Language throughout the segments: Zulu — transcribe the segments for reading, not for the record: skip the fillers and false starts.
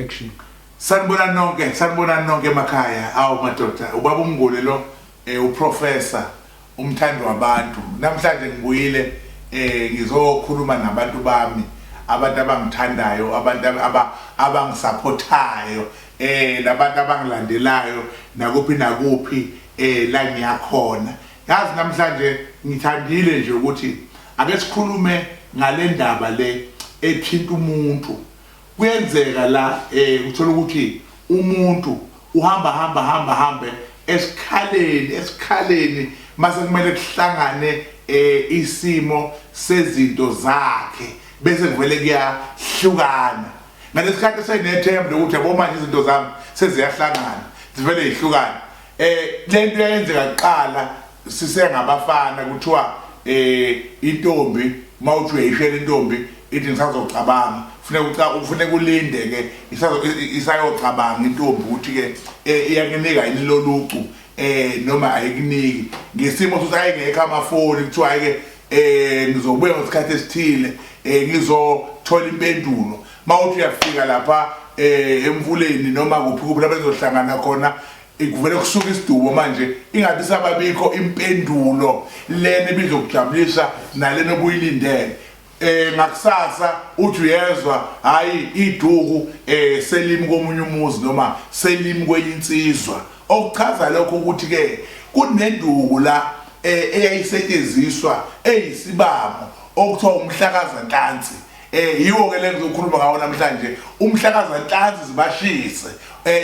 Action. Sanibonani nonke, sanibonani nonke emakhaya. Awu madoda, ubaba uMnguni lo, uprofessor, umthandi wabantu. Namhlanje ngibuyile ngizokhuluma nabantu bami, abantu abangithandayo, abantu abangisupportayo, labantu abangilandelayo nakuphi nakuphi la ngiyakhona. Yazi namhlanje ngithandile nje ukuthi ake sikhulume ngale ndaba le ethinta umuntu. Kuyenzeka la uthola ukuthi umuntu uhamba hamba hamba hambe esikhaleni esikhaleni mase kumele kuhlangane isimo sezinto zakhe bese kuvele kuyahlukana. Ngalesikhathi senethemba lokuthi yabo manje izinto zami seziyahlangana zivele zihlukane. Lento yayenzeka kuqala sisengabafana, kuthiwa intombi mawuthi uyayishela intombi ithi ngisazocabanga, kufuneka ulinde ke isayocabanga intombi ukuthi ke iyakunika yini lolucu noma ayikuniki. Ngesimo sokuthi ayengekho amafoni, kuthiwa ke ngizobuya ngesikhathi esithile, ngizothola impendulo. Mawuthi uyafika lapha emfuleni noma kuphi kuphi lapho ezohlangana khona, kuvele kusuka isidubo manje, ingabi sababikho impendulo lena ebizokujabulisa nalena obuyilindele. Ngakusasa uthi uyezwa hayi iduku selimi komunye umuzi noma selimi kwenye insizwa. Okuchaza lokho ukuthi ke kunenduku la eyayisetshenziswa eyisibamo okuthiwa umhlakazanhlansi. Yiwo ke le ngizokhuluma ngawo namhlanje, umhlakazanhlansi zibashise.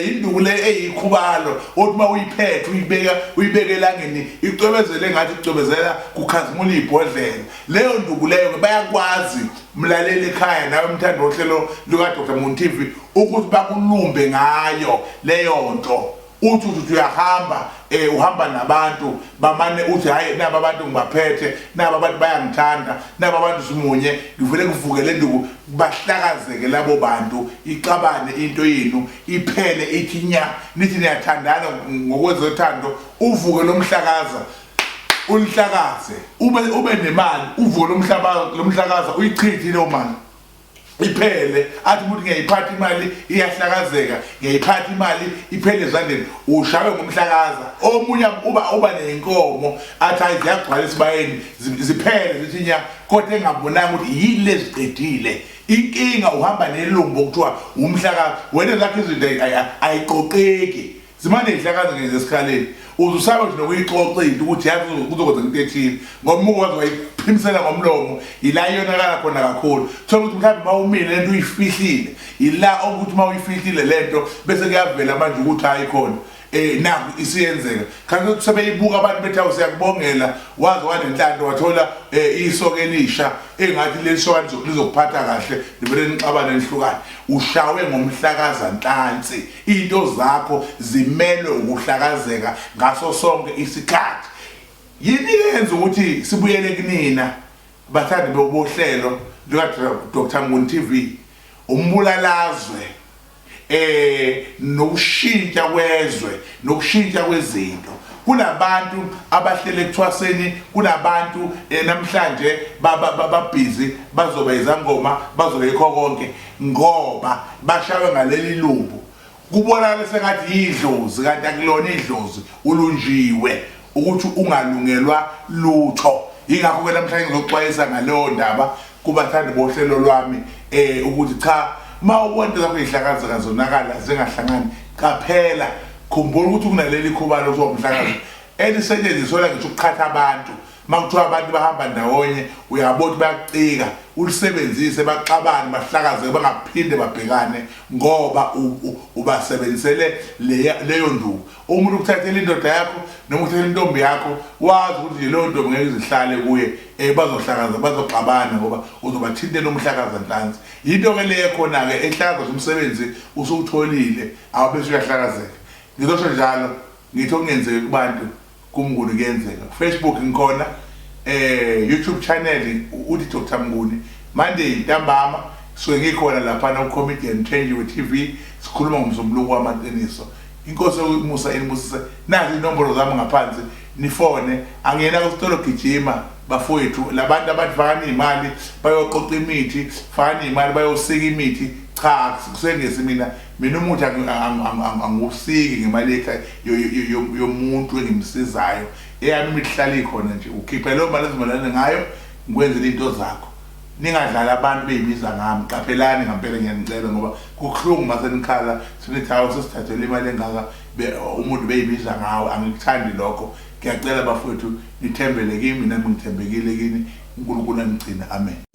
Induku le eyikhubalo othi uma uyiphethe uyibeka uyibeke elangeni icwebezele ngathi icwebezela kukhazimula ibhodlela. Leyo nduku leyo ke bayakwazi mlaleli ekhaya nawe mthandi wohlelo luka Dr Mnguni TV ukuthi bakulumbe ngayo leyo nto. Uthi uthi uyahamba uhamba nabantu bamane uthi hayi naba abantu ngibaphethe, naba abantu bayangithanda, naba abantu simunye, ngivele kuvuke le nduku bahlakazeke labo bantu, ixabane into yenu iphele ithi nya, nithi niyathandana ngokwezothando, uvuke lomhlakaza ulihlakaze, ube nemali, uvuke lomhlaba lomhlakaza uyichithe leyo mali iphele. Athi umuntu ngiyayiphatha imali iyahlakazeka, ngiyayiphatha imali iphele ezandleni, ushawe ngomhlakaza. Omunye uba nenkomo athi hayi ziyagcwala esibayeni ziphele zithi nya, kodwa engabonanga ukuthi yini leziqedile. Inkinga uhamba nelumbo okuthiwa umhlakaza, wena zakho izinto ayiqoqeki, zimane zihlakaze nje esikhaleni, uze usabe nje nokuyixoxa into ukuthi yazi kuzokwenza into ethile, ngoba uma ukwazi wayiphimisela ngomlomo yila iyonakala khona kakhulu. Thola ukuthi mhlawumbe uma umile lento uyifihlile, yila okuthi uma uyifihlile lento bese kuyavela manje ukuthi hayi khona naku isiyenzeka. Kanti sebeyibuka abantu bethi awu siyakubongela, waze wanenhlanhla wathola isoka elisha engathi leli soka lizokuphatha kahle, livele nixabane nihlukane. Ushawe ngomhlakazanhlansi, into zakho zimelwe ukuhlakazeka ngaso sonke isikhathi. Yini yenza ukuthi sibuyele kunina bathandi bohlelo luka Dr Mnguni TV? Umbulalazwe nokushintsha kwezwe nokushintsha kwezinto. Kunabantu abahlele ekuthwaseni, kunabantu namhlanje babhizi bazoba izangoma, bazoba yikho konke ngoba bashawe ngaleli lumbu. Kubonakala sengathi yidlozi kanti akulona idlozi, ulunjiwe ukuthi ungalungelwa lutho. Yingakho ke namhlanje ngizoxwayisa ngaleyo ndaba kubathandi bohlelo lwami ukuthi cha, uma ubona into zakho zihlakazeka zonakala zingahlangani, qaphela, khumbula ukuthi kunaleli khubalo kuthiwa umhlakazo elisetshenziswa ngisho ukuqhatha abantu. Uma kuthiwa abantu bahamba ndawonye uyabona ukuthi bayakucika, ulisebenzise baxabane bahlakazeke bangaphinde babhekane ngoba ubasebenzisele leyo nduku. Umuntu ukuthathela indoda yakho noma ukuthathela intombi yakho, wazi ukuthi nje leyo ntombi ngeke izihlale kuye, bazohlakaza bazoxabana ngoba uzobathintela umhlakazanhlansi. Yinto ke leyo khona-ke ehlakaza umsebenzi usuwutholile awubese uyahlakazeka. Ngizosho njalo ngithi okungenzeki kubantu kuMnguni kuyenzeka. Facebook ngikhona, YouTube channel uthi Dr Mnguni. Monday ntambama suke ngikhona laphana ku-Comedian Thenjiwe TV, sikhuluma ngomsombuluko wamaqiniso. Inkosi yomusa inibusise. Nazi inombolo zami ngaphansi, nifone. Angiyena kusitolo gijima. Bafowethu, labantu abathi fakani imali bayoqoqa imithi, fakani imali bayosika imithi, cha, kusengesi. Mina umuthi angiwusiki ngemali yomuntu engimsizayo. Eyami imithi ihlala ikhona nje, ukhiphe leyo mali ezimelane ngayo, ngikwenzele into zakho. Ningadlali abantu beyibiza ngami. Qaphelani ngampela, ngiyanicela, ngoba kubuhlungu uma senikhala senithi, "Hawu, sesithathele imali engaka," umuntu beyibiza ngawe. Angikuthandi lokho. Ngiyacela bafowethu, nithembele kimi, nami ngithembekile kini. UNkulunkulu anigcine. Amen.